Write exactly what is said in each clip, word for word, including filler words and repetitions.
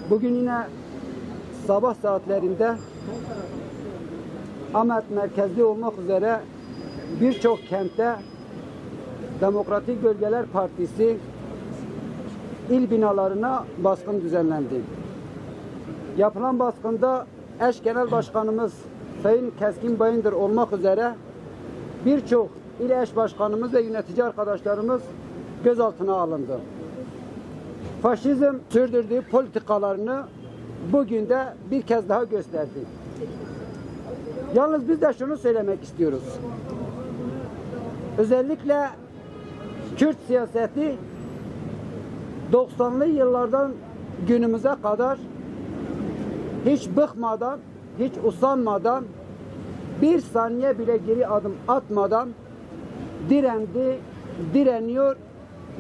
Bugün yine sabah saatlerinde Ahmet merkezli olmak üzere birçok kentte Demokratik Bölgeler Partisi il binalarına baskın düzenlendi. Yapılan baskında eş genel başkanımız Sayın Keskin Bayındır olmak üzere birçok il eş başkanımız ve yönetici arkadaşlarımız gözaltına alındı. Faşizm sürdürdüğü politikalarını bugün de bir kez daha gösterdi. Yalnız biz de şunu söylemek istiyoruz. Özellikle Kürt siyaseti doksanlı yıllardan günümüze kadar hiç bıkmadan, hiç usanmadan, bir saniye bile geri adım atmadan direndi, direniyor,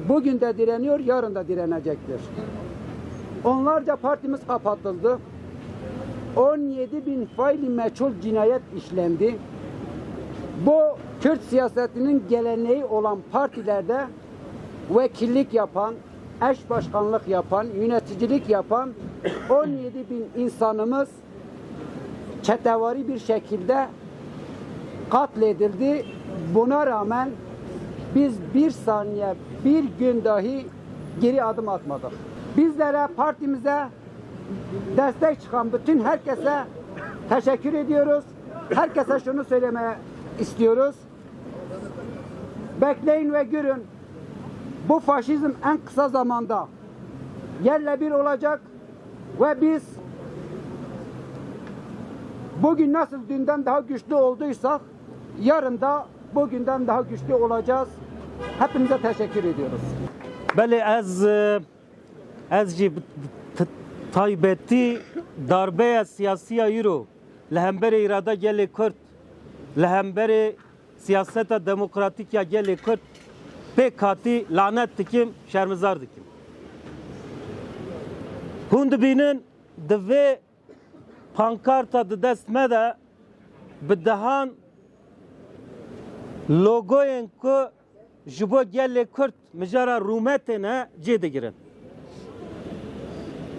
bugün de direniyor, yarın da direnecektir. Onlarca partimiz kapatıldı. On yedi bin faili meçhul cinayet işlendi. Bu Kürt siyasetinin geleneği olan partilerde vekillik yapan, eş başkanlık yapan, yöneticilik yapan on yedi bin insanımız çetevari bir şekilde katledildi. Buna rağmen biz bir saniye, bir gün dahi geri adım atmadık. Bizlere, partimize destek çıkan bütün herkese teşekkür ediyoruz. Herkese şunu söylemeye istiyoruz. Bekleyin ve görün. Bu faşizm en kısa zamanda yerle bir olacak ve biz bugün nasıl dünden daha güçlü olduysak yarın da bugünden daha güçlü olacağız. Hepinize teşekkür ediyoruz. Belê ez, e, ez jî t-, taybetî darbeya siyasî ya îro li hemberê îrada gelê Kurd, li hemberê siyaseta demokratîk ya gelê Kurd pêk hatî lanet dikim, şermizar dikim. Hûn dibînin di vê pankarta di dest me de bi dehan logoyên ku ji bo gelê Kurd mijara rûmetê ne cê digirin.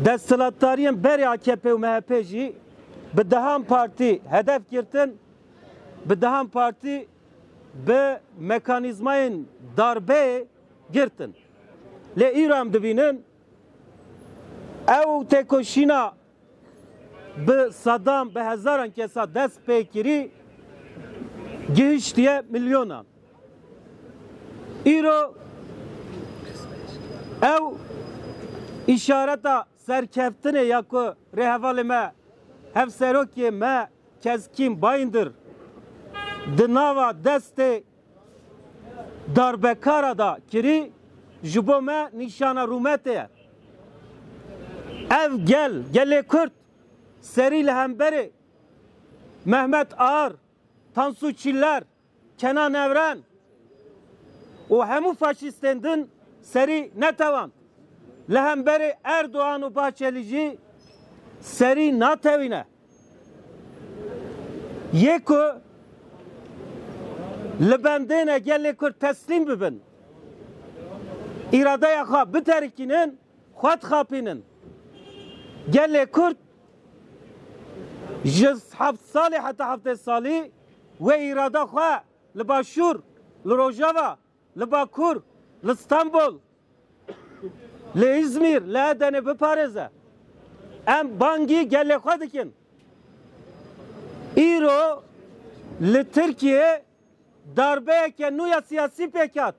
Desthilatdariyên berê A K P û M H P jî bi dehan partî hedef girtin, bi dehan partî bi mekanîzmayên darbeyê girtin. Lê îro em dibînin ew têkoşîna bi sedan, bi hezaran kesa dest pê kirî, gihiştiye milyonan. Îro ew îşareta serkeftinê ya ku rêhevalê me, hevserokê me Keskîn Bayindir di nava destê darbekara de kirî, ji bo me nîşana rûmetê ye. Ev gel, gelê Kurd, serî li hemberê Mehmet Ağar, Tansu Çiller, Kenan Evren û hemû faşîstên din serî netewand. Li hemberê Erdoğan û Bahçeli jî serî natewîne. Yê ku li bendê ne gelê Kurd teslîm bibin, îradeya xwe biterikînin, xwe dixapînin. Gelê Kurd ji heft salî heta heftê salî wê îrada xwe li Başûr, li Rojava, li Bakur, li Stenbol, li Îzmîr, li Edenê biparêze. Em bangî gelê xwe dikin. Îro li Tirkiyê darbeyeke nû ya siyasî pêk hat.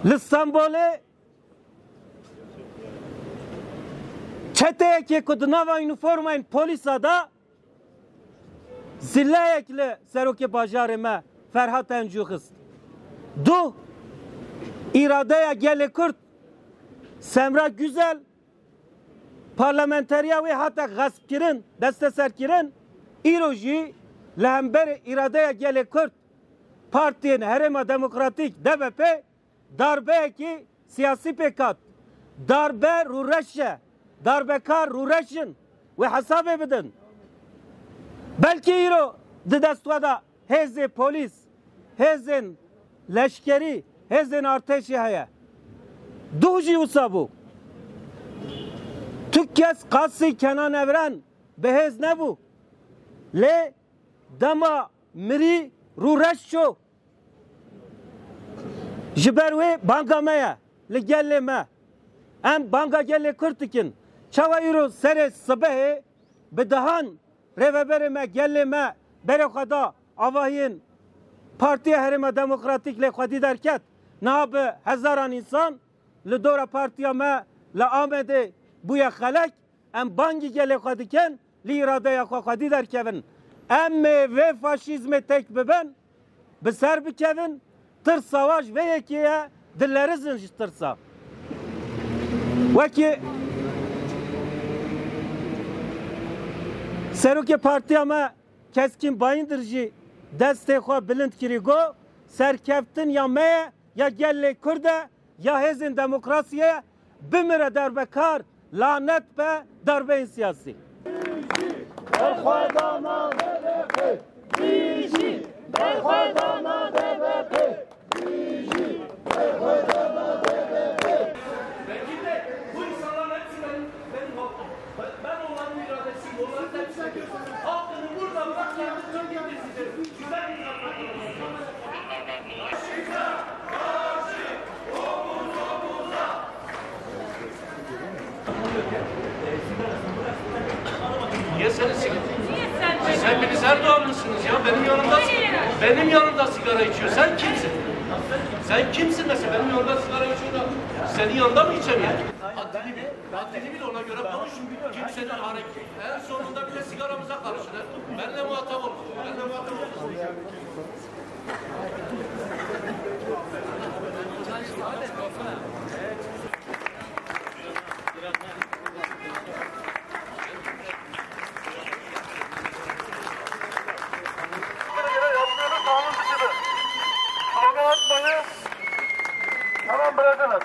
Li Stenbolê çeteyekê ku di nava unîformayên polîsa de zilleyek li serokê bajarê me Ferhat Encû xist. Du, îradeya gelê Kurd Semra Güzel, parlamenteriya wê hate xespkirin, desteserkirin, îro jî li hemberê îradeya gelê Kurd Partiyên Herêma Demokratîk, D B P, darbeyekî siyasî pêk hat. Darbe rûreş e. Darbekar rûreş in. Wê hesabê bidin. Belkî îro di dest we de hêzê polîs, hêzên leşkerî, hêzên artêşê heye. Duh jî wisa bû. Tu kes qasî Kenan Evren bi hêz nebû. Lê dema mirî rûreş çû. Ji ber wê banga me ye, li gelê me. Em banga gelê Kurd dikin. Çawa îro serê sibehê bi dehan rêveberê me, gelê me berê xwe da avahiyên Partiya Herêma Demokratîk lê xwedî derket. Niha bi hezaran însan li dora partiya me li Amedê bûye xelek. Em bangî gelê xwe dikin, li îradeya xwe xwedî derkevin. Em ê vê faşîzmê têk bibin, bi ser bikevin, tirsa wan ji vê yekê ye, dilerizin ji tirsa. Wekî serokê partiya me Keskîn Bayindir jî destê xwe bilind kirî, got, serkeftin ya me ye, ya gelê Kurd e, ya hêzên demokrasiyê ye, bimire darbekar, lanet be darbeyên siyasî. Berxwedana D D P. Bijî berxwedana D D P. Bijî berxwedana D D P. Vekil Bey, bu insanların hepsi benim, benim halkım. Ben, ben onların iradesiyim, onların temsil ediyorum. Hakkını burada bırak, kendi Türkiye'de size. Güzel insanlar. Niye seni sil- Niye sen Siz hepiniz Erdoğanlısınız ya. Benim yanımda, benim yanımda sigara içiyor. Sen kimsin? Sen kimsin mesela? Benim yanımda sigara içiyor da senin yanında mı içemiyor? Haddini bil. Haddini bil, ona göre konuş. Kimsenin hareket. En sonunda bile sigaramıza karışır. Benle muhatap olma. Benle muhatap olma. Slogan atmayın. Hemen bırakınız.